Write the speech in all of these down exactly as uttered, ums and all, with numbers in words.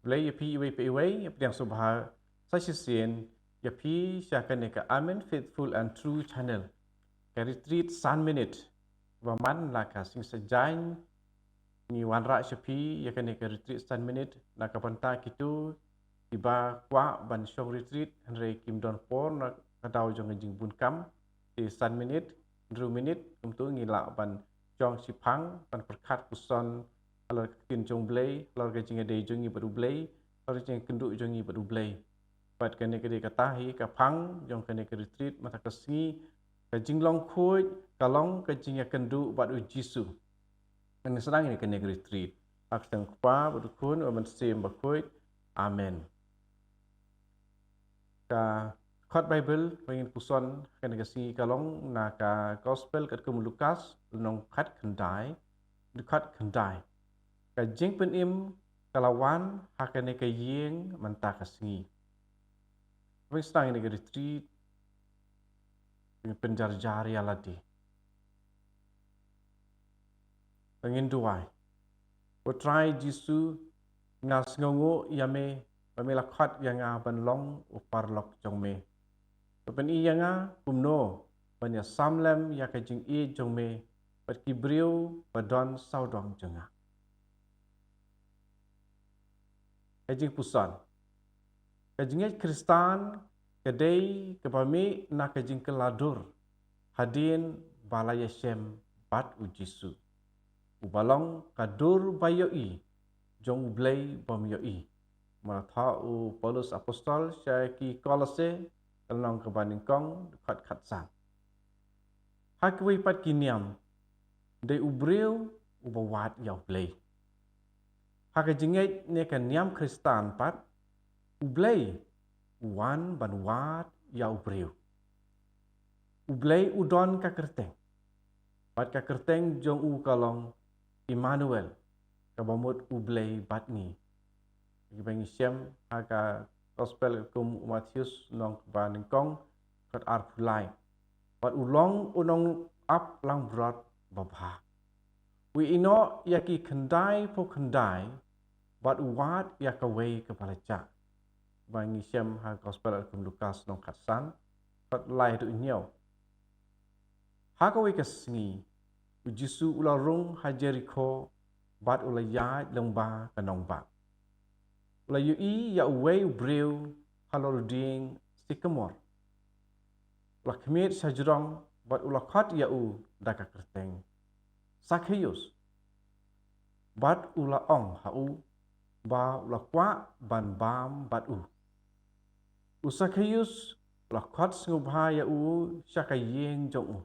Blei ïa phi iwei pa iwei, ïa pdiang sngewbha sa shisien ïa phi sha kane ka Amen Faithful and True Channel. Ka retreat san minit ba man la ka sngi Saitjaiñ, ngi wanrah sha phi ïa kane ka retreat san minit na ka bynta kito kiba kwah ban shong retreat hynrei kim don por na ka daw jong ka jingbun kam. Te san minit, hynriew minit, kumto ngi lah ban shong shiphang ban pyrkhat puson halor ka ktien jong U Blei, halor ka jingïadei jong ngi bad U Blei, halor ka jingïakynduh jong ngi bad U Blei. Bad kane ka dei kata hi ka phang jong kane ka retreat mynta ka sngi. Ka jinglong khuid ka long ka jingïakynduh bad U Jisu. Ngan sdang ïa kane ka retreat ha ka kyrteng U Kpa bad U Khun bad U Mynsiem Bakhuid. Amen. Ka khot Baibl ba ngin puson ha kane ka sngi ka long na ka Gospel katkum u Lukas, lynnong khatkhyndai, dkhot khyndai. Ka jingpynim ka la wan ha kane ka ïing mynta ka sngi. Ba ngin sdang ïa kane ka retreat, ba ngin pynjarjar ïa lade. Ba ngin duwai. Ko Trai Jisu, nga sngewnguh ïa me ba me la khot ïa nga ban long u paralok jong me. Ba pyni ïa nga kumno ban ïasam lem ïa ka jingïeit jong me bad ki briew ba don sawdong jong nga. Ka jingpuson. Ka jingngeit Khristan ka dei kaba mih na ka jingkylla dur hadien ba la ïashem bad U Jisu, uba long ka dur ba ïohi jong U Blei bym ïohi. Kumba la thoh u Paulus Apostol sha ki Kolose, ka lynnong kaba nyngkong, dkhot khatsan. Ha kiwei pat ki niam, dei u briew uba wad ïa U Blei. Ha ka jingngeit ne ka niam Khristan pat, U Blei u wan ban wad ïa u briew. U Blei u don ka kyrteng, bad ka kyrteng jong u ka long Immanuel, kaba mut U Blei bad ngi. Kiba ngi shem ha ka Gospel kum u Mathaios, lynnong kaba nyngkong, dkhot arphew lai. Bad u long u nongap langbrot babha. U ïehnoh ïa ki khyndaiphew khyndai bad u wad ïa kawei kaba la jah. Ba ngi shem ha Gospel katkum u Lukas, lynnong khatsan, dkhot lai haduh hynñiew. Ha kawei ka sngi, U Jisu u la rung ha Jerikho bad u la ïaid lyngba ka nongbah. U la ïohi ïa uwei u briew halor u dieng sikamor. U la khmied shajrong bad u la khot ïa u da ka kyrteng, Sakhaios. Bad u la ong ha u ba u la kwah ban bam bad u. U Sakhaios u la khot sngewbha ïa u sha ka ïing jong u.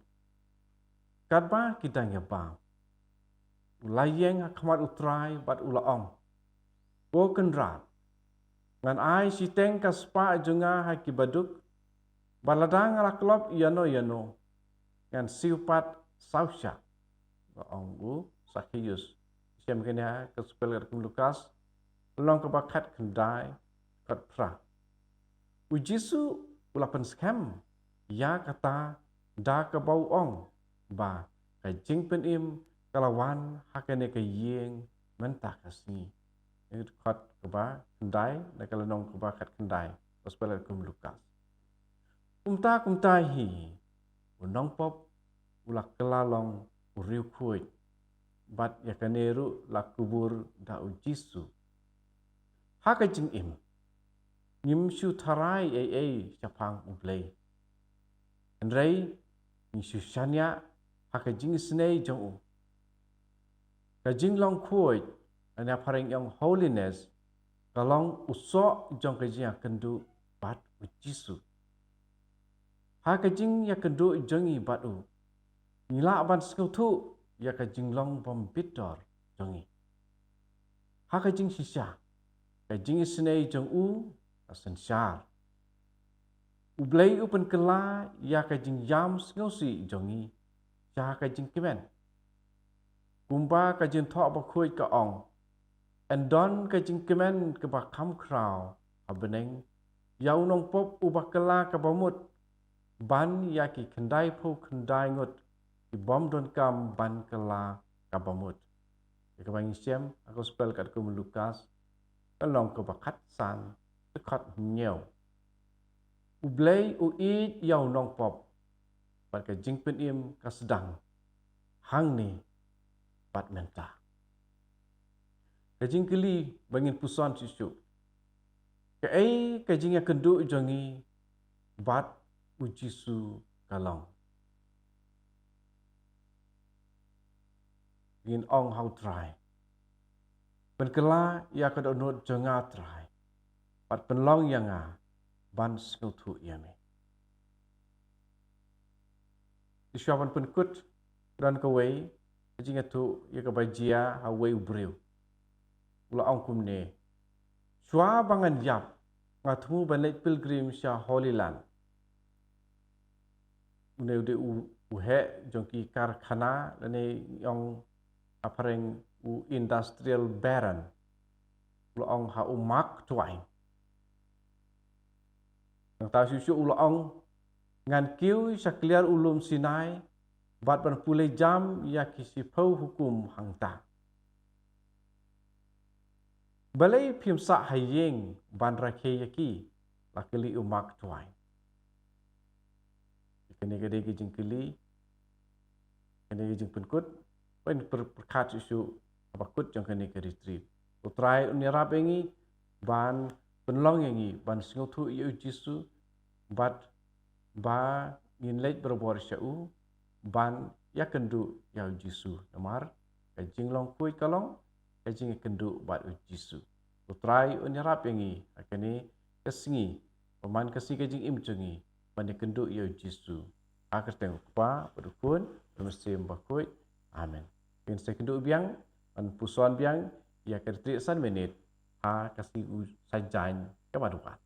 Katba ki dang ïa bam, u la ïeng ha khmat U Trai bad u la ong, Ko Kynrad, ngan ai shiteng ka spah jong nga ha ki baduk, bad lada nga la klop ïano ïano, ngan siew pat saw shah. Ba ong u Sakhaios. Shem kane ha ka Gospel katkum u Lukas, lynnong kaba khatkhyndai, dkhot phra. U Jisu u la pynskhem ïa kata da kaba u ong ba ka jingpynim ka la wan ha kane ka ïing mynta ka sngi. Dkhot kaba khyndai na ka lynnong kaba khatkhyndai, Gospel katkum u Lukas. Kumta kumta hi, u nongpop u la kylla long u riewkhuid, bad ïa kane ruh la kubur da U Jisu. Ha ka jingim, ngim shu tharai ei ei shaphang U Blei. Hynrei ngi shu shaniah ha ka jingisynei jong u. Ka jinglong khuid, lane ha phareng ong holiness, ka long u soh jong ka jingïakynduh bad U Jisu. Ha ka jingïakynduh jong ngi bad u, ngi lah ban sngewthuh ïa ka jinglong bym bit dor jong ngi. Ha ka jingshisha, ka jingisynei jong u ka synshar. U Blei u pynkylla ïa ka jingïam sngewsih jong ngi sha ka jingkmen. Kumba ka Jingthoh Bakhuid ka ong, yn don ka jingkmen kaba kham khraw ha bneng ïa u nongpop uba kylla kaba mut, ban ïa ki khyndaiphew khyndai ngut ki bym donkam ban kylla kaba mut. Ïa kaba ngi shem ha ka Gospel katkum u Lukas, ka lynnong kaba khatsan, dkhot hynñiew. U Blei u ïeit ïa u nongpop, bad ka jingpynim ka sdang hangne bad mynta. Ka jingkylli ba ngin puson shuh shuh: Kaei ka jingïakynduh jong ngi bad u Jisu ka long? Ngin ong ha u Trai: Pynkylla ïa ka dohnud jong nga, Trai, bad pynlong ïa nga ban sngewthuh ïa me. Te shuwa ban pynkut, don kawei ka jingïathuh ïa kaba jia ha uwei u briew. U la ong kumne: Shuwa ba ngan ïap, nga thmu ban leit pilgrim sha Holy Land. Une u dei u, u heh jong ki karkhana, lane ong ha phareng u industrial baron. U la ong ha u Mark Twain. Nangta shuh shuh u la ong: Ngan kiew sha kliar u lum Sinai, bad ban pule jam ïa ki shiphew hukum hangta. Balei phim sah ha ïing ban rakhe ïa ki? La kylli u Mark Twain. Kane ka dei ka jingkylli, kane ka jingpynkut, ban pyr-, pyrkhat shuh shuh ha bakut jong kane ka retreat. U Trai un ïarap ïa ngi ban pynlong ïa ngi ban sngewthuh ïa u Jisu, bad ba ngin leit barabor sha u ban ïakynduh ïa u Jisu. Namar ka jinglong khuid ka long ka jingïakynduh bad u Jisu. U Trai un ïarap ïa ngi ha kane ka sngi, ba man ka sngi ka jingim jong ngi, ban ïakynduh ïa u Jisu. Ha ka kyrteng u Kpa, bad u Khun, bad u Mynsiem Bakhuid. Amen. Ngin sa ïakynduh biang, ban puson biang ïa ka retreat san minit ha ka sngi u Saitjaiñ kaba dang wan.